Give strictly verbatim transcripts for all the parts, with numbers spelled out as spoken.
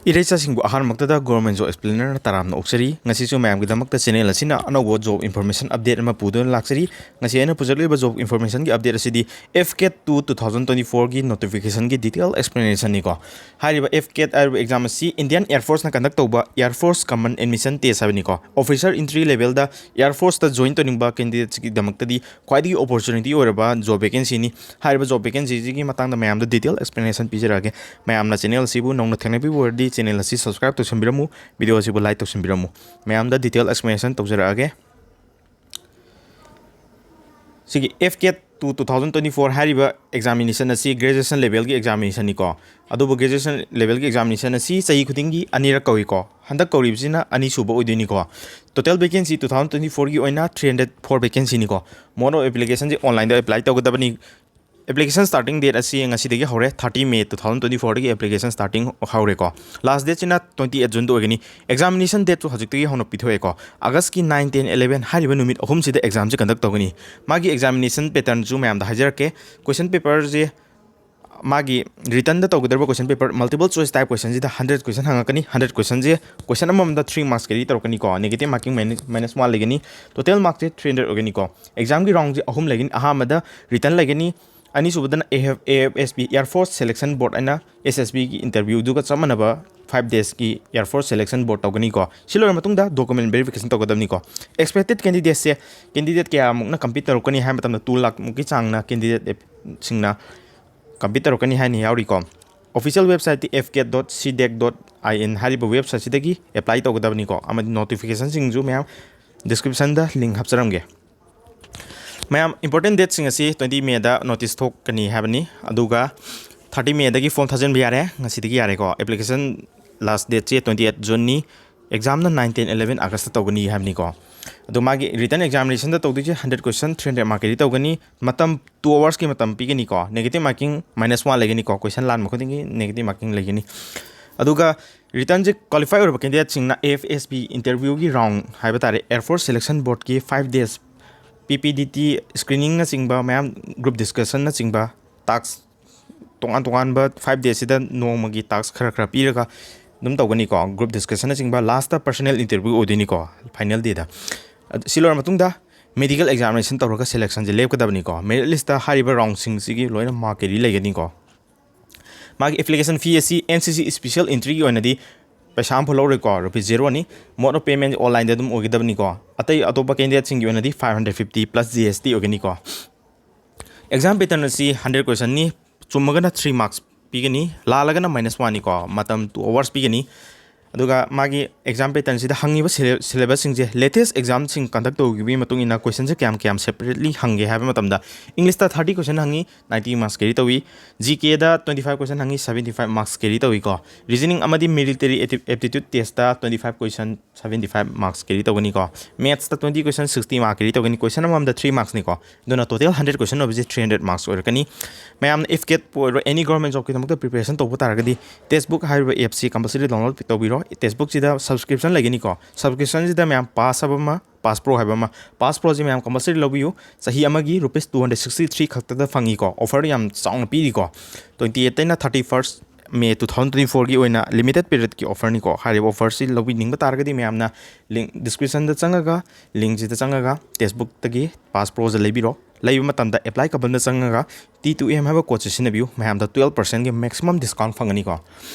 ꯏꯔꯩꯆꯥꯁꯤꯡꯕꯨ ꯑꯍꯥꯟꯕꯃꯛꯇꯗ Government Job Explainerꯅ ꯇꯔꯥꯝꯅ ꯑꯣꯛꯆꯔꯤ꯫ ꯉꯁꯤꯁꯨ ꯃꯌꯥꯝꯒꯤꯗꯃꯛꯇ channel ꯑꯁꯤꯅ ꯑꯅꯧꯕ job information update ꯑꯃ ꯄꯨꯗꯨꯅ ꯂꯥꯛꯆꯔꯤ꯫ ꯉꯁꯤ ꯑꯩꯅ ꯄꯨꯖꯔꯛꯂꯤꯕ job informationꯒꯤ update ꯑꯁꯤꯗꯤ F CAT two two thousand twenty fourꯒꯤ notificationꯒꯤ detail explanationꯅꯤꯀꯣ꯫ ꯍꯥꯏꯔꯤꯕ F CAT ꯍꯥꯏꯔꯤꯕ exam ꯑꯁꯤ Indian Air Forceꯅ conduct ꯇꯧꯕ Air Force Common Admission Test ꯍꯥꯏꯕꯅꯤꯀꯣ꯫ Officer entry levelꯗ Air Forceꯇ join ꯇꯧꯅꯤꯡꯕ candidateꯁꯤꯡꯒꯤꯗꯃꯛꯇꯗꯤ ꯈ꯭ꯋꯥꯏꯗꯒꯤ opportunity ꯑꯣꯏꯔꯕ job vacancyꯅꯤ꯫ ꯍꯥꯏꯔꯤꯕ job vacancyꯁꯤꯒꯤ ꯃꯇꯥꯡꯗ ꯃꯌꯥꯝꯗ detail explanation ꯄꯤꯖꯔꯛꯑꯒꯦ꯫ ꯃꯌꯥꯝꯅ channel ꯑꯁꯤꯕꯨ ꯅꯧꯅ ꯊꯦꯡꯅꯕꯤꯕ ꯑꯣꯏꯔꯗꯤ channel ꯑꯁꯤ subscribe ꯇꯧꯁꯟꯕꯤꯔꯝꯃꯨ, video ꯑꯁꯤꯕꯨ like ꯇꯧꯁꯟꯕꯤꯔꯝꯃꯨ꯫ ꯃꯌꯥꯝꯗ detail explanation ꯇꯧꯖꯔꯛꯑꯒꯦ꯫ ꯁꯤꯒꯤ F CAT two two thousand twenty four ꯍꯥꯏꯔꯤꯕ examination ꯑꯁꯤ graduation levelꯒꯤ examinationꯅꯤꯀꯣ꯫ ꯑꯗꯨꯕꯨ graduation levelꯒꯤ examination ꯑꯁꯤ ꯆꯍꯤ ꯈꯨꯗꯤꯡꯒꯤ ꯑꯅꯤꯔꯛ ꯀꯧꯏꯀꯣ꯫ ꯍꯟꯗꯛ ꯀꯧꯔꯤꯕꯁꯤꯅ ꯑꯅꯤꯁꯨꯕ ꯑꯣꯏꯗꯣꯏꯅꯤꯀꯣ꯫ Total vacancy two thousand twenty fourꯒꯤ ꯑꯣꯏꯅ three hundred four vacancyꯅꯤꯀꯣ꯫ Mode of applicationꯁꯤ onlineꯗ apply ꯇꯧꯒꯗꯕꯅꯤ꯫ Application starting date ꯑꯁꯤ ꯉꯁꯤꯗꯒꯤ ꯍꯧꯔꯦ, thirty May two thousand twenty fourꯗꯒꯤ application starting ꯍꯧꯔꯦꯀꯣ꯫ Last dateꯁꯤꯅ twenty eight Juneꯗ ꯑꯣꯏꯒꯅꯤ꯫ Examination dateꯁꯨ ꯍꯧꯖꯤꯛꯇꯒꯤ ꯍꯧꯅ ꯄꯤꯊꯣꯛꯑꯦꯀꯣ꯫ Augustꯀꯤ nine, ten, eleven ꯍꯥꯏꯔꯤꯕ ꯅꯨꯃꯤꯠ ꯑꯍꯨꯝꯁꯤꯗ examꯁꯤ conduct ꯇꯧꯒꯅꯤ꯫ ꯃꯥꯒꯤ examination patternꯁꯨ ꯃꯌꯥꯝꯗ ꯍꯥꯏꯖꯔꯛꯀꯦ꯫ Question paperꯁꯦ ꯃꯥꯒꯤ writtenꯗ ꯇꯧꯒꯗꯧꯔꯤꯕ question paper multiple choice type questionꯁꯤꯗ hundred question ꯍꯪꯉꯛꯀꯅꯤ꯫ Hundred questionꯁꯦ question ꯑꯃꯃꯝꯗ three marks carry ꯇꯧꯔꯛꯀꯅꯤꯀꯣ꯫ Negative marking minus, minus one ꯂꯩꯒꯅꯤ꯫ Total marksꯁꯦ three hundred ꯑꯣꯏꯒꯅꯤꯀꯣ꯫ Examꯒꯤ roundꯁꯦ ꯑꯍꯨꯝ ꯂꯩꯒꯅꯤ꯫ ꯑꯍꯥꯟꯕꯗ written ꯂꯩꯒꯅꯤ꯫ ꯑꯅꯤꯁꯨꯕꯗꯅ A F, A F S B, Air Force Selection Board ꯍꯥꯏꯅ S S Bꯒꯤ interviewꯗꯨꯒ ꯆꯞ ꯃꯥꯟꯅꯕ five daysꯀꯤ Air Force Selection Board ꯇꯧꯒꯅꯤꯀꯣ꯫ ꯁꯤ ꯂꯣꯏꯔ ꯃꯇꯨꯡꯗ document verification ꯇꯧꯒꯗꯕꯅꯤꯀꯣ꯫ Expected candidatesꯁꯦ candidate ꯀꯌꯥꯃꯨꯛꯅ compete ꯇꯧꯔꯛꯀꯅꯤ ꯍꯥꯏꯕ ꯃꯇꯝꯗ two ꯂꯥꯈꯃꯨꯛꯀꯤ ꯆꯥꯡꯅ candidateꯁꯤꯡꯅ compete ꯇꯧꯔꯛꯀꯅꯤ ꯍꯥꯏꯅ ꯌꯥꯎꯔꯤꯀꯣ꯫ Official websiteꯇꯤ F CAT dot C DAC dot I N ꯍꯥꯏꯔꯤꯕ websiteꯁꯤꯗꯒꯤ apply ꯇꯧꯒꯗꯕꯅꯤꯀꯣ꯫ ꯑꯃꯗꯤ notificationꯁꯤꯡꯁꯨ ꯃꯌꯥꯝ descriptionꯗ link ꯍꯥꯞꯆꯔꯝꯒꯦ꯫ ꯃꯌꯥꯝ, important dateꯁꯤꯡ ꯑꯁꯤ twenty Mayꯗ notice ꯊꯣꯛꯀꯅꯤ ꯍꯥꯏꯕꯅꯤ꯫ ꯑꯗꯨꯒ thirty Mayꯗꯒꯤ form ꯊꯥꯖꯤꯟꯕ ꯌꯥꯔꯦ, ꯉꯁꯤꯗꯒꯤ ꯌꯥꯔꯦꯀꯣ꯫ Application last dateꯁꯦ twenty eight Juneꯅꯤ꯫ Examꯅ nine, ten, eleven Augustꯇ ꯇꯧꯒꯅꯤ ꯍꯥꯏꯕꯅꯤꯀꯣ꯫ ꯑꯗꯣ ꯃꯥꯒꯤ written examinationꯗ ꯇꯧꯗꯣꯏꯁꯦ hundred question, three hundred mark carry ꯇꯧꯒꯅꯤ꯫ ꯃꯇꯝ two hoursꯀꯤ ꯃꯇꯝ ꯄꯤꯒꯅꯤꯀꯣ꯫ Negative marking minus one ꯂꯩꯒꯅꯤꯀꯣ꯫ Question ꯂꯥꯟꯕ ꯈꯨꯗꯤꯡꯒꯤ negative marking ꯂꯩꯒꯅꯤ꯫ ꯑꯗꯨꯒ writtenꯁꯦ qualify ꯑꯣꯏꯔꯕ candidateꯁꯤꯡꯅ A F S B interviewꯒꯤ round ꯍꯥꯏꯕ ꯇꯥꯔꯦ, Air Force Selection Boardꯀꯤ five days P P D T screeningꯅꯆꯤꯡꯕ ꯃꯌꯥꯝ, group discussionꯅꯆꯤꯡꯕ task ꯇꯣꯉꯥꯟ ꯇꯣꯉꯥꯟꯕ five daysꯁꯤꯗ ꯅꯣꯡꯃꯒꯤ task ꯈꯔ ꯈꯔ ꯄꯤꯔꯒ ꯑꯗꯨꯝ ꯇꯧꯒꯅꯤꯀꯣ꯫ Group discussionꯅꯆꯤꯡꯕ, lastꯇ personal interview ꯑꯣꯏꯗꯣꯏꯅꯤꯀꯣ final dayꯗ꯫ ꯑꯗꯨ ꯁꯤ ꯂꯣꯏꯔ ꯃꯇꯨꯡꯗ medical examination ꯇꯧꯔꯒ selectionꯁꯦ ꯂꯦꯞꯀꯗꯕꯅꯤꯀꯣ꯫ Merit listꯇ ꯍꯥꯏꯔꯤꯕ roundꯁꯤꯡꯁꯤꯒꯤ ꯂꯣꯏꯅ mark carry ꯂꯩꯒꯅꯤꯀꯣ꯫ ꯃꯥꯒꯤ application fee ꯑꯁꯤ N C C special entryꯒꯤ ꯑꯣꯏꯅꯗꯤ ꯄꯩꯁꯥ ꯑꯃꯐꯥꯎ ꯂꯧꯔꯣꯏꯀꯣ, ꯔꯨꯄꯤꯁ ꯖꯦꯔꯣꯅꯤ꯫ Mode of payment onlineꯗ ꯑꯗꯨꯝ ꯑꯣꯏꯒꯗꯕꯅꯤꯀꯣ꯫ ꯑꯇꯩ ꯑꯇꯣꯞꯄ candidateꯁꯤꯡꯒꯤ ꯑꯣꯏꯅꯗꯤ five hundred fifty plus G S T ꯑꯣꯏꯒꯅꯤꯀꯣ꯫ Exam pattern ꯑꯁꯤ hundred questionꯅꯤ, ꯆꯨꯝꯃꯒꯅ three marks ꯄꯤꯒꯅꯤ, ꯂꯥꯜꯂꯒꯅ minus oneꯅꯤꯀꯣ, ꯃꯇꯝ two hours ꯄꯤꯒꯅꯤ꯫ ꯑꯗꯨꯒ ꯃꯥꯒꯤ exam patternꯁꯤꯗ ꯍꯪꯉꯤꯕ sylla-, syllabusꯁꯤꯡꯁꯦ latest examꯁꯤꯡ conduct ꯇꯧꯈꯤꯕꯒꯤ ꯃꯇꯨꯡ ꯏꯟꯅ questionꯁꯦ ꯀꯌꯥꯝ ꯀꯌꯥꯝ separately ꯍꯪꯒꯦ ꯍꯥꯏꯕ ꯃꯇꯝꯗ, Englishꯇ thirty question ꯍꯪꯉꯤ, ninety marks carry ꯇꯧꯏ꯫ G Kꯗ twenty five question ꯍꯪꯉꯤ, seventy five marks carry ꯇꯧꯏꯀꯣ꯫ Reasoning ꯑꯃꯗꯤ military apti-, aptitude testꯇ twenty five question, seventy five marks carry ꯇꯧꯒꯅꯤꯀꯣ꯫ Mathsꯇ twenty question, sixty mark carry ꯇꯧꯒꯅꯤ꯫ Question ꯑꯃꯃꯝꯗ three marksꯅꯤꯀꯣ꯫ ꯑꯗꯨꯅ total hundred question ꯑꯣꯏꯕꯁꯦ three hundred marks ꯑꯣꯏꯔꯛꯀꯅꯤ꯫ ꯃꯌꯥꯝꯅ F CATꯄꯨ ꯑꯣꯏꯔꯣ, any government jobꯀꯤꯗꯃꯛꯇ preparation ꯇꯧꯕ ꯇꯥꯔꯒꯗꯤ, Testbook ꯍꯥꯏꯔꯤꯕ appꯁꯤ compulsory download ꯇꯧꯕꯤꯔꯣ꯫ Testbookꯁꯤꯗ subscription ꯂꯩꯒꯅꯤꯀꯣ꯫ Subscriptionꯁꯤꯗ ꯃꯌꯥꯝ Pass ꯍꯥꯏꯕ ꯑꯃ, Pass Pro ꯍꯥꯏꯕ ꯑꯃ, Pass Proꯁꯤ ꯃꯌꯥꯝ compulsory ꯂꯧꯕꯤꯌꯨ꯫ ꯆꯍꯤ ꯑꯃꯒꯤ rupees two hundred sixty three ꯈꯛꯇꯗ ꯐꯪꯉꯤꯀꯣ꯫ Offer ꯌꯥꯝ ꯆꯥꯎꯅ ꯄꯤꯔꯤꯀꯣ꯫ Twenty eight ꯑꯩꯅ thirty first May two thousand twenty fourꯒꯤ ꯑꯣꯏꯅ limited periodꯀꯤ offerꯅꯤꯀꯣ꯫ ꯍꯥꯏꯔꯤꯕ offerꯁꯤ ꯂꯧꯕꯤꯅꯤꯡꯕ ꯇꯥꯔꯒꯗꯤ ꯃꯌꯥꯝꯅ link descriptionꯗ ꯆꯪꯉꯒ, linkꯁꯤꯗ ꯆꯪꯉꯒ Testbookꯇꯒꯤ Pass Proꯁꯦ ꯂꯩꯕꯤꯔꯣ꯫ ꯂꯩꯕ ꯃꯇꯝꯗ apply ꯀꯕꯜꯗ ꯆꯪꯉꯒ T two M ꯍꯥꯏꯕ codeꯁꯦ ꯁꯤꯖꯤꯟꯅꯕꯤꯌꯨ꯫ ꯃꯌꯥꯝꯗ twelve percentꯀꯤ maximum discount ꯐꯪꯒꯅꯤꯀꯣ꯫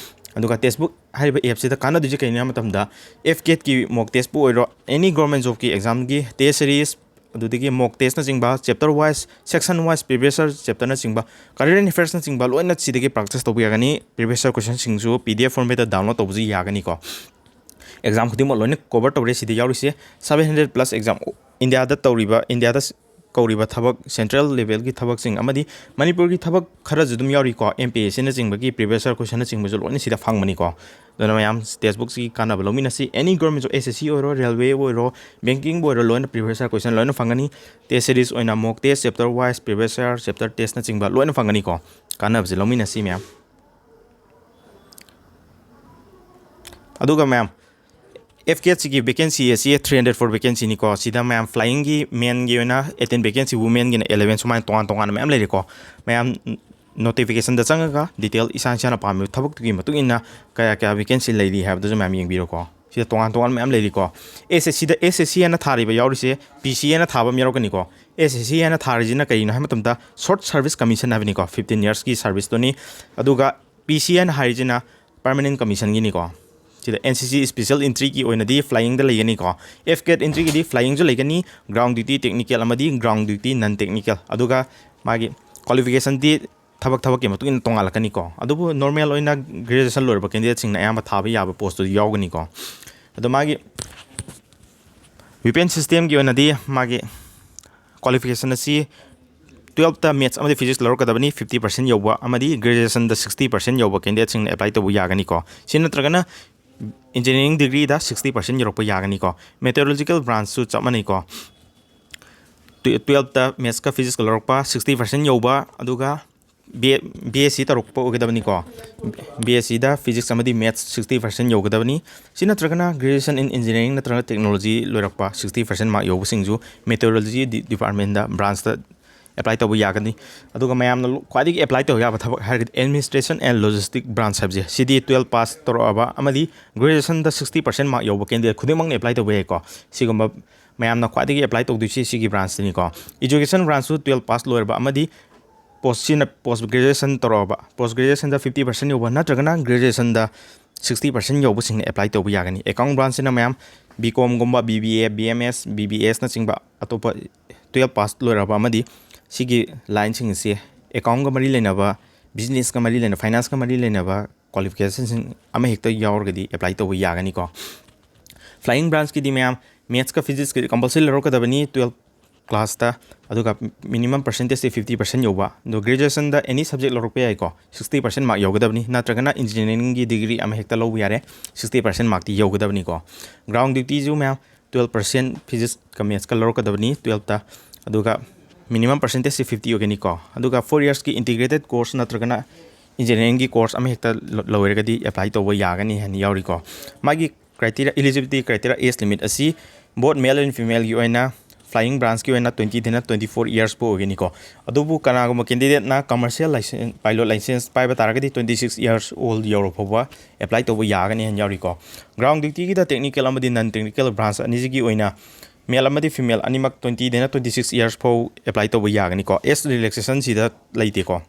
ꯑꯗꯨꯒ Testbook ꯍꯥꯏꯔꯤꯕ appꯁꯤꯗ ꯀꯥꯟꯅꯗꯣꯏꯁꯦ ꯀꯩꯅꯣ ꯍꯥꯏꯕ ꯃꯇꯝꯗ, F CATꯀꯤ mock testꯄꯨ ꯑꯣꯏꯔꯣ, any government jobꯀꯤ examꯒꯤ test series, ꯑꯗꯨꯗꯒꯤ mock testꯅꯆꯤꯡꯕ, chapter wise, section wise, previous year chapterꯅꯆꯤꯡꯕ, current affairsꯅꯆꯤꯡꯕ ꯂꯣꯏꯅ ꯁꯤꯗꯒꯤ practice ꯇꯧꯕ ꯌꯥꯒꯅꯤ꯫ Previous year questionꯁꯤꯡꯁꯨ P D F formatꯇ download ꯇꯧꯕꯁꯨ ꯌꯥꯒꯅꯤꯀꯣ꯫ Exam ꯈꯨꯗꯤꯡꯃꯛ ꯂꯣꯏꯅ cover ꯇꯧꯔꯦ ꯁꯤꯗ ꯌꯥꯎꯔꯤꯁꯦ꯫ Seven hundred plus exam, Indiaꯗ ꯇꯧꯔꯤꯕ, Indiaꯗ ꯀꯧꯔꯤꯕ ꯊꯕꯛ, central levelꯒꯤ ꯊꯕꯛꯁꯤꯡ ꯑꯃꯗꯤ ꯃꯅꯤꯄꯨꯔꯒꯤ ꯊꯕꯛ ꯈꯔꯁꯨ ꯑꯗꯨꯝ ꯌꯥꯎꯔꯤꯀꯣ꯫ M P S Cꯅꯆꯤꯡꯕꯒꯤ previous year questionꯅꯆꯤꯡꯕꯁꯨ ꯂꯣꯏꯅ ꯁꯤꯗ ꯐꯪꯕꯅꯤꯀꯣ꯫ ꯑꯗꯨꯅ ꯃꯌꯥꯝ Testbookꯁꯤꯒꯤ ꯀꯥꯟꯅꯕ ꯂꯧꯃꯤꯟꯅꯁꯤ꯫ Any government job, S S C ꯑꯣꯏꯔꯣ, railway ꯑꯣꯏꯔꯣ, bankingꯕꯨ ꯑꯣꯏꯔꯣ, ꯂꯣꯏꯅ previous year question ꯂꯣꯏꯅ ꯐꯪꯒꯅꯤ꯫ Test series ꯑꯣꯏꯅ mock test, chapter wise, previous year, chapter testꯅꯆꯤꯡꯕ ꯂꯣꯏꯅ ꯐꯪꯒꯅꯤꯀꯣ꯫ ꯀꯥꯟꯅꯕꯁꯦ ꯂꯧꯃꯤꯟꯅꯁꯤ ꯃꯌꯥꯝ꯫ ꯑꯗꯨꯒ ꯃꯌꯥꯝ, F CATꯁꯤꯒꯤ vacancy ꯑꯁꯤ three hundred four vacancyꯅꯤꯀꯣ꯫ ꯁꯤꯗ ꯃꯌꯥꯝ flyingꯒꯤ menꯒꯤ ꯑꯣꯏꯅ eighteen vacancy, womenꯒꯤꯅ eleven, ꯁꯨꯃꯥꯏꯅ ꯇꯣꯉꯥꯟ ꯇꯣꯉꯥꯟꯅ ꯃꯌꯥꯝ ꯂꯩꯔꯦꯀꯣ꯫ ꯃꯌꯥꯝ ꯅꯣꯇꯤꯐꯤꯀꯦꯁꯟꯗ ꯆꯪꯉꯒ ꯗꯤꯇꯦꯜ ꯏꯁꯥ ꯏꯁꯥꯅ ꯄꯥꯝꯃꯤꯕ ꯊꯕꯛꯇꯨꯒꯤ ꯃꯇꯨꯡ ꯏꯟꯅ ꯀꯌꯥ ꯀꯌꯥ ꯚꯦꯀꯦꯟꯁꯤ ꯂꯩꯔꯤ ꯍꯥꯏꯕꯗꯨꯁꯨ ꯃꯌꯥꯝ ꯌꯦꯡꯕꯤꯔꯣꯀꯣ꯫ ꯁꯤꯗ ꯇꯣꯉꯥꯟ ꯇꯣꯉꯥꯟꯕ ꯃꯌꯥꯝ ꯂꯩꯔꯤꯀꯣ꯫ ꯑꯦꯁ ꯑꯦꯁ ꯁꯤꯗ, ꯑꯦꯁ ꯑꯦꯁ ꯁꯤ ꯍꯥꯏꯅ ꯊꯥꯔꯤꯕ ꯌꯥꯎꯔꯤꯁꯦ, ꯄꯤ ꯁꯤ ꯍꯥꯏꯅ ꯊꯥꯕ ꯑꯃ ꯌꯥꯎꯔꯛꯀꯅꯤꯀꯣ꯫ ꯑꯦꯁ ꯑꯦꯁ ꯁꯤ ꯍꯥꯏꯅ ꯊꯥꯔꯤꯁꯤꯅ ꯀꯔꯤꯅꯣ ꯍꯥꯏꯕ ꯃꯇꯝꯗ, ꯁꯣꯔꯠ ꯁꯥꯔꯚꯤꯁ ꯀꯃꯤꯁꯟ ꯍꯥꯏꯕꯅꯤꯀꯣ, ꯐꯤꯐꯇꯤꯟ ꯌꯔꯁꯀꯤ ꯁꯥꯔꯚꯤꯁꯇꯨꯅꯤ꯫ ꯑꯗꯨꯒ ꯄꯤ ꯁꯤ ꯍꯥꯏꯅ ꯍꯥꯏꯔꯤꯁꯤꯅ ꯄꯔꯃꯅꯦꯟ ꯀꯃꯤꯁꯟꯒꯤꯅꯤꯀꯣ꯫ ꯁꯤꯗ ꯑꯦꯟ ꯁꯤ ꯁꯤ ꯁ꯭ꯄꯦꯁꯦꯜ ꯑꯦꯟꯇ꯭ꯔꯤꯒꯤ ꯑꯣꯏꯅꯗꯤ ꯐ꯭ꯂꯥꯏꯌꯤꯡꯗ ꯂꯩꯒꯅꯤꯀꯣ꯫ ꯑꯦꯐ ꯀꯦꯠ ꯑꯦꯟꯇ꯭ꯔꯤꯒꯤꯗꯤ ꯐ꯭ꯂꯥꯏꯌꯤꯡꯁꯨ ꯂꯩꯒꯅꯤ, ꯒ꯭ꯔꯥꯎꯟ ꯗ꯭ꯌꯨꯇꯤ ꯇꯦꯛꯅꯤꯀꯦꯜ ꯑꯃꯗꯤ ꯒ꯭ꯔꯥꯎꯟ ꯗ꯭ꯌꯨꯇꯤ ꯅꯟ ꯇꯦꯛꯅꯤꯀꯦꯜ꯫ ꯑꯗꯨꯒ ꯃꯥꯒꯤ ꯀ꯭ꯋꯥꯂꯤꯐꯤꯀꯦꯁꯟꯗꯤ ꯊꯕꯛ ꯊꯕꯛꯀꯤ ꯃꯇꯨꯡ ꯏꯟꯅ ꯇꯣꯉꯥꯜꯂꯛꯀꯅꯤꯀꯣ꯫ ꯑꯗꯨꯕꯨ ꯅꯣꯔꯃꯦꯜ ꯑꯣꯏꯅ ꯒ꯭ꯔꯦꯖꯨꯑꯦꯁꯟ ꯂꯣꯏꯔꯕ ꯀꯦꯟꯗꯤꯗꯦꯠꯁꯤꯡꯅ ꯑꯌꯥꯝꯕ ꯊꯥꯕ ꯌꯥꯕ ꯄꯣꯁꯇꯨꯗꯤ ꯌꯥꯎꯒꯅꯤꯀꯣ꯫ ꯑꯗꯣ ꯃꯥꯒꯤ ꯋꯤꯄꯦꯟ ꯁꯤꯁꯇꯦꯝꯒꯤ ꯑꯣꯏꯅꯗꯤ ꯃꯥꯒꯤ ꯀ꯭ꯋꯥꯂꯤꯐꯤꯀꯦꯁꯟ ꯑꯁꯤ ꯇꯨꯌꯦꯜꯞꯇ ꯃꯦꯠꯁ ꯑꯃꯗꯤ ꯐꯤꯖꯤꯛꯁ ꯂꯧꯔꯛꯀꯗꯕꯅꯤ, ꯐꯤꯐꯇꯤ ꯄꯥꯔꯁꯦꯟ ꯌꯧꯕ, ꯑꯃꯗꯤ ꯒ꯭ꯔꯦꯖꯨꯑꯦꯁꯟꯗ ꯁꯤꯛꯁꯇꯤ ꯄꯥꯔꯁꯦꯟ ꯌꯧꯕ ꯀꯦꯟꯗꯤꯗꯦꯠꯁꯤꯡꯅ ꯑꯦꯄ꯭ꯂꯥꯏ ꯇꯧꯕ ꯌꯥꯒꯅꯤꯀꯣ꯫ ꯁꯤ ꯅꯠꯇ꯭ꯔꯒꯅ ꯏꯟꯖꯤꯅꯤꯌꯥꯔꯤꯡ ꯗꯤꯒ꯭ꯔꯤꯗ ꯁꯤꯛꯁꯇꯤ ꯄꯥꯔꯁꯦꯟ ꯌꯧꯔꯛꯄ ꯌꯥꯒꯅꯤꯀꯣ꯫ ꯃꯦꯇꯤꯑꯣꯔꯣꯂꯣꯖꯤꯀꯦꯜ ꯕ꯭ꯔꯥꯟꯁꯁꯨ ꯆꯞ ꯃꯥꯟꯅꯩꯀꯣ꯫ ꯇꯨ-, ꯇꯨꯌꯦꯜꯞꯇ ꯃꯦꯠꯁꯀ ꯐꯤꯖꯤꯛꯁꯀ ꯂꯧꯔꯛꯄ ꯁꯤꯛꯁꯇꯤ ꯄꯥꯔꯁꯦꯟ ꯌꯧꯕ, ꯑꯗꯨꯒ B A, B S C ꯇꯧꯔꯛꯄ ꯑꯣꯏꯒꯗꯕꯅꯤꯀꯣ꯫ ꯕꯤ ꯑꯦꯁ ꯁꯤꯗ ꯐꯤꯖꯤꯛꯁ ꯑꯃꯗꯤ ꯃꯦꯠꯁ ꯁꯤꯛꯁꯇꯤ ꯄꯥꯔꯁꯦꯟ ꯌꯧꯒꯗꯕꯅꯤ꯫ ꯁꯤ ꯅꯠꯇ꯭ꯔꯒꯅ ꯒ꯭ꯔꯦꯖꯨꯑꯦꯁꯟ ꯏꯟ ꯏꯟꯖꯤꯅꯤꯌꯥꯔꯤꯡ ꯅꯠꯇ꯭ꯔꯒ ꯇꯦꯛꯅꯣꯂꯣꯖꯤ ꯂꯣꯏꯔꯛꯄ ꯁꯤꯛꯁꯇꯤ ꯄꯥꯔꯁꯦꯟ ꯃꯥꯔꯛ ꯌꯧꯕꯁꯤꯡꯁꯨ ꯃꯦꯇꯤꯑꯣꯔꯣꯂꯣꯖꯤ ꯗꯤ-, ꯗꯤꯄꯥꯔꯠꯃꯦꯟꯗ, ꯕ꯭ꯔꯥꯟꯁꯇ ꯑꯦꯄ꯭ꯂꯥꯏ ꯇꯧꯕ ꯌꯥꯒꯅꯤ꯫ ꯑꯗꯨꯒ ꯃꯌꯥꯝꯅ ꯂꯣ-, ꯈ꯭ꯋꯥꯏꯗꯒꯤ ꯑꯦꯄ꯭ꯂꯥꯏ ꯇꯧꯕ ꯌꯥꯕ ꯊꯕꯛ ꯍꯥꯏꯔꯒꯗꯤ ꯑꯦꯗꯃꯤꯅꯤꯁꯇ꯭ꯔꯦꯁꯟ ꯑꯦꯟ ꯂꯣꯖꯤꯁꯇꯤꯛ ꯕ꯭ꯔꯥꯟꯁ ꯍꯥꯏꯕꯁꯦ, ꯁꯤꯗꯤ ꯇꯨꯌꯦꯜꯞ ꯄꯥꯁ ꯇꯧꯔꯛꯑꯕ ꯑꯃꯗꯤ ꯒ꯭ꯔꯦꯖꯨꯑꯦꯁꯟꯗ ꯁꯤꯛꯁꯇꯤ ꯄꯥꯔꯁꯦꯟ ꯃꯥꯔꯛ ꯌꯧꯕ ꯀꯦꯟꯗꯤꯗꯦꯠ ꯈꯨꯗꯤꯡꯃꯛꯅ ꯑꯦꯄ꯭ꯂꯥꯏ ꯇꯧꯕ ꯌꯥꯏꯀꯣ꯫ ꯁꯤꯒꯨꯝꯕ ꯃꯌꯥꯝꯅ ꯈ꯭ꯋꯥꯏꯗꯒꯤ ꯑꯦꯄ꯭ꯂꯥꯏ ꯇꯧꯗꯣꯏꯁꯤ ꯁꯤꯒꯤ ꯕ꯭ꯔꯥꯟꯁꯇꯅꯤꯀꯣ꯫ ꯏꯖꯨꯀꯦꯁꯟ ꯕ꯭ꯔꯥꯟꯁꯁꯨ ꯇꯨꯌꯦꯜꯞ ꯄꯥꯁ ꯂꯣꯏꯔꯕ ꯑꯃꯗꯤ ꯄꯣꯁꯁꯤꯅ, ꯄꯣꯁ ꯒ꯭ꯔꯦꯖꯨꯑꯦꯁꯟ ꯇꯧꯔꯛꯑꯕ, ꯄꯣꯁ ꯒ꯭ꯔꯦꯖꯨꯑꯦꯁꯟꯗ ꯐꯤꯐꯇꯤ ꯄꯥꯔꯁꯦꯟ ꯌꯧꯕ ꯅꯠꯇ꯭ꯔꯒꯅ ꯒ꯭ꯔꯦꯖꯨꯑꯦꯁꯟꯗ ꯁꯤꯛꯁꯇꯤ ꯄꯥꯔꯁꯦꯟ ꯌꯧꯕꯁꯤꯡꯅ ꯑꯦꯄ꯭ꯂꯥꯏ ꯇꯧꯕ ꯌꯥꯒꯅꯤ꯫ ꯑꯦꯀꯥꯎꯟ ꯕ꯭ꯔꯥꯟꯁꯁꯤꯅ ꯃꯌꯥꯝ ꯕꯤ ꯀꯣꯝꯒꯨꯝꯕ, B B A, B M S, B B ꯑꯦꯁꯅꯆꯤꯡꯕ ꯑꯇꯣꯞꯄ ꯇꯨꯌꯦꯜꯞ ꯄꯥꯁ ꯂꯣꯏꯔꯕ ꯑꯃꯗꯤ ꯁꯤꯒꯤ ꯂꯥꯏꯟꯁꯤꯡ ꯑꯁꯤ ꯑꯦꯀꯥꯎꯟꯒ ꯃꯔꯤ ꯂꯩꯅꯕ, ꯕꯤꯖꯤꯅꯦꯁꯀ ꯃꯔꯤ ꯂꯩꯅꯕ, ꯐꯥꯏꯅꯥꯟꯁꯀ ꯃꯔꯤ ꯂꯩꯅꯕ ꯀ꯭ꯋꯥꯂꯤꯐꯤꯀꯦꯁꯟꯁꯤꯡ ꯑꯃꯍꯦꯛꯇ ꯌꯥꯎꯔꯒꯗꯤ ꯑꯦꯄ꯭ꯂꯥꯏ ꯇꯧꯕ ꯌꯥꯒꯅꯤꯀꯣ꯫ ꯐ꯭ꯂꯥꯏꯌꯤꯡ ꯕ꯭ꯔꯥꯟꯁꯀꯤꯗꯤ ꯃꯌꯥꯝ ꯃꯦꯠꯁꯀ ꯐꯤꯖꯤꯛꯁꯀ ꯀꯝꯄꯜꯁꯔꯤ ꯂꯧꯔꯛꯀꯗꯕꯅꯤ ꯇꯨꯌꯦꯜꯞ ꯀ꯭ꯂꯥꯁꯇ, ꯑꯗꯨꯒ ꯃꯤꯅꯤꯃꯝ ꯄꯥꯔꯁꯦꯟꯇꯦꯖꯁꯦ ꯐꯤꯐꯇꯤ ꯄꯥꯔꯁꯦꯟ ꯌꯧꯕ꯫ ꯑꯗꯣ ꯒ꯭ꯔꯦꯖꯨꯑꯦꯁꯟꯗ ꯑꯦꯅꯤ ꯁꯕꯖꯦꯛ ꯂꯧꯔꯛꯄ ꯌꯥꯏꯀꯣ, ꯁꯤꯛꯁꯇꯤ ꯄꯥꯔꯁꯦꯟ ꯃꯥꯔꯛ ꯌꯧꯒꯗꯕꯅꯤ, ꯅꯠꯇ꯭ꯔꯒꯅ ꯏꯟꯖꯤꯅꯤꯌꯥꯔꯤꯡꯒꯤ ꯗꯤꯒ꯭ꯔꯤ ꯑꯃꯍꯦꯛꯇ ꯂꯧꯕ ꯌꯥꯔꯦ, ꯁꯤꯛꯁꯇꯤ ꯄꯥꯔꯁꯦꯟ ꯃꯥꯔꯛꯇꯤ ꯌꯧꯒꯗꯕꯅꯤꯀꯣ꯫ ꯒ꯭ꯔꯥꯎꯟ ꯗ꯭ꯌꯨꯇꯤꯁꯨ ꯃꯌꯥꯝ ꯇꯨꯌꯦꯜꯞ ꯄꯥꯔꯁꯦꯟ ꯐꯤꯖꯤꯛꯁꯀ ꯃꯦꯠꯁꯀ ꯂꯧꯔꯛꯀꯗꯕꯅꯤ ꯇꯨꯌꯦꯜꯞꯇ, ꯑꯗꯨꯒ ꯃꯤꯅꯤꯃꯝ ꯄꯥꯔꯁꯦꯟꯇꯦꯖꯁꯤ ꯐꯤꯐꯇꯤ ꯑꯣꯏꯒꯅꯤꯀꯣ꯫ ꯑꯗꯨꯒ ꯐꯣꯔ ꯌꯔꯁꯀꯤ ꯏꯟꯇꯤꯒ꯭ꯔꯦꯇꯦꯠ ꯀꯣꯔꯁ ꯅꯠꯇ꯭ꯔꯒꯅ ꯏꯟꯖꯤꯅꯤꯌꯥꯔꯤꯡꯒꯤ ꯀꯣꯔꯁ ꯑꯃꯍꯦꯛꯇ ꯂ-, ꯂꯣꯏꯔꯒꯗꯤ ꯑꯦꯄ꯭ꯂꯥꯏ ꯇꯧꯕ ꯌꯥꯒꯅꯤ ꯍꯥꯏꯅ ꯌꯥꯎꯔꯤꯀꯣ꯫ ꯃꯥꯒꯤ criteria, eligibility criteria, age limit ꯑꯁꯤ both male and femaleꯒꯤ ꯑꯣꯏꯅ Flying branchꯀꯤ ꯑꯣꯏꯅ twenty ꯗꯩꯅ twenty four years ꯐꯥꯎ ꯑꯣꯏꯒꯅꯤꯀꯣ꯫ ꯑꯗꯨꯕꯨ ꯀꯅꯥꯒꯨꯝꯕ candidateꯅ commercial license, pilot license ꯄꯥꯏꯕ ꯇꯥꯔꯒꯗꯤ twenty six years old ꯌꯧꯔ ꯐꯥꯎꯕ apply ꯇꯧꯕ ꯌꯥꯒꯅꯤ ꯍꯥꯏꯅ ꯌꯥꯎꯔꯤꯀꯣ꯫ Ground dutyꯒꯤꯗ technical ꯑꯃꯗꯤ non technical branch ꯑꯅꯤꯁꯤꯒꯤ ꯑꯣꯏꯅ male ꯑꯃꯗꯤ female ꯑꯅꯤꯃꯛ twenty ꯗꯩꯅ twenty six years ꯐꯥꯎ apply ꯇꯧꯕ ꯌꯥꯒꯅꯤꯀꯣ꯫ Age relaxationꯁꯤꯗ ꯂꯩꯇꯦꯀꯣ꯫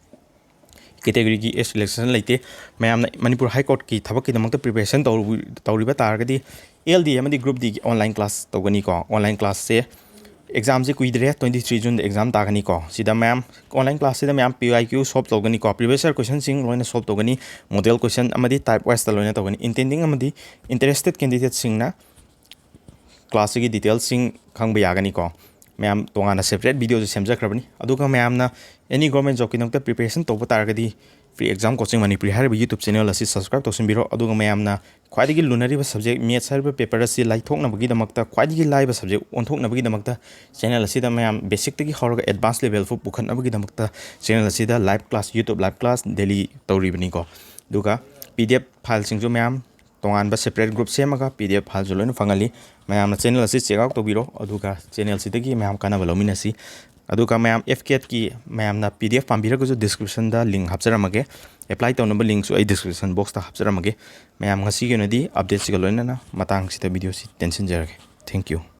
Categoryꯒꯤ age relaxation ꯂꯩꯇꯦ꯫ ꯃꯌꯥꯝꯅ ꯃꯅꯤꯄꯨꯔ High Courtꯀꯤ ꯊꯕꯛꯀꯤꯗꯃꯛꯇ preparation ꯇꯧꯔꯨ-, ꯇꯧꯔꯤꯕ ꯇꯥꯔꯒꯗꯤ L D ꯑꯃꯗꯤ Group Dꯒꯤ online class ꯇꯧꯒꯅꯤꯀꯣ꯫ Online classꯁꯦ examꯁꯦ ꯀꯨꯏꯗ꯭ꯔꯦ, twenty three Juneꯗ exam ꯇꯥꯒꯅꯤꯀꯣ꯫ ꯁꯤꯗ ꯃꯌꯥꯝ online classꯁꯤꯗ ꯃꯌꯥꯝ P Y Q solve ꯇꯧꯒꯅꯤꯀꯣ, previous year questionꯁꯤꯡ ꯂꯣꯏꯅ solve ꯇꯧꯒꯅꯤ, model question ꯑꯃꯗꯤ type wiseꯇ ꯂꯣꯏꯅ ꯇꯧꯒꯅꯤ꯫ Intending ꯑꯃꯗꯤ interested candidateꯁꯤꯡꯅ classꯁꯤꯒꯤ detailsꯁꯤꯡ ꯈꯪꯕ ꯌꯥꯒꯅꯤꯀꯣ꯫ ꯃꯌꯥꯝ ꯇꯣꯉꯥꯟꯅ separate videoꯁꯨ ꯁꯦꯝꯖꯈ꯭ꯔꯕꯅꯤ꯫ ꯑꯗꯨꯒ ꯃꯌꯥꯝꯅ any government jobꯀꯤꯗꯃꯛꯇ preparation ꯇꯧꯕ ꯇꯥꯔꯒꯗꯤ Free Exam Coaching Manipuri ꯍꯥꯏꯔꯤꯕ YouTube channel ꯑꯁꯤ subscribe ꯇꯧꯁꯤꯟꯕꯤꯔꯣ꯫ ꯑꯗꯨꯒ ꯃꯌꯥꯝꯅ ꯈ꯭ꯋꯥꯏꯗꯒꯤ ꯂꯨꯅꯔꯤꯕ subject maths ꯍꯥꯏꯔꯤꯕ paper ꯑꯁꯤ ꯂꯥꯏꯊꯣꯛꯅꯕꯒꯤꯗꯃꯛꯇ, ꯈ꯭ꯋꯥꯏꯗꯒꯤ ꯂꯥꯏꯕ subject ꯑꯣꯟꯊꯣꯛꯅꯕꯒꯤꯗꯃꯛꯇ channel ꯑꯁꯤꯗ ꯃꯌꯥꯝ basicꯇꯒꯤ ꯍꯧꯔꯒ advance level ꯐꯥꯎ ꯄꯨꯈꯠꯅꯕꯒꯤꯗꯃꯛꯇ channel ꯑꯁꯤꯗ live class, YouTube live class daily ꯇꯧꯔꯤꯕꯅꯤꯀꯣ꯫ ꯑꯗꯨꯒ P D F fileꯁꯤꯡꯁꯨ ꯃꯌꯥꯝ ꯇꯣꯉꯥꯟꯕ separate group ꯁꯦꯝꯃꯒ P D F fileꯁꯨ ꯂꯣꯏꯅ ꯐꯪꯍꯜꯂꯤ꯫ ꯃꯌꯥꯝꯅ channel ꯑꯁꯤ check out ꯇꯧꯕꯤꯔꯣ, ꯑꯗꯨꯒ channel ꯑꯁꯤꯗꯒꯤ ꯃꯌꯥꯝ ꯀꯥꯟꯅꯕ ꯂꯧꯃꯤꯟꯅꯁꯤ꯫ ꯑꯗꯨꯒ ꯃꯌꯥꯝ F CATꯀꯤ ꯃꯌꯥꯝꯅ P D F ꯄꯥꯝꯕꯤꯔꯒꯁꯨ descriptionꯗ link ꯍꯥꯞꯆꯔꯝꯃꯒꯦ꯫ Apply ꯇꯧꯅꯕ linkꯁꯨ ꯑꯩ description boxꯇ ꯍꯥꯞꯆꯔꯝꯃꯒꯦ꯫ ꯃꯌꯥꯝ ꯉꯁꯤꯒꯤ ꯑꯣꯏꯅꯗꯤ updateꯁꯤꯒ ꯂꯣꯏꯅꯅ ꯃꯇꯥꯡꯁꯤꯗ videoꯁꯤ ꯇꯦꯟꯁꯤꯟꯖꯔꯒꯦ꯫ Thank you꯫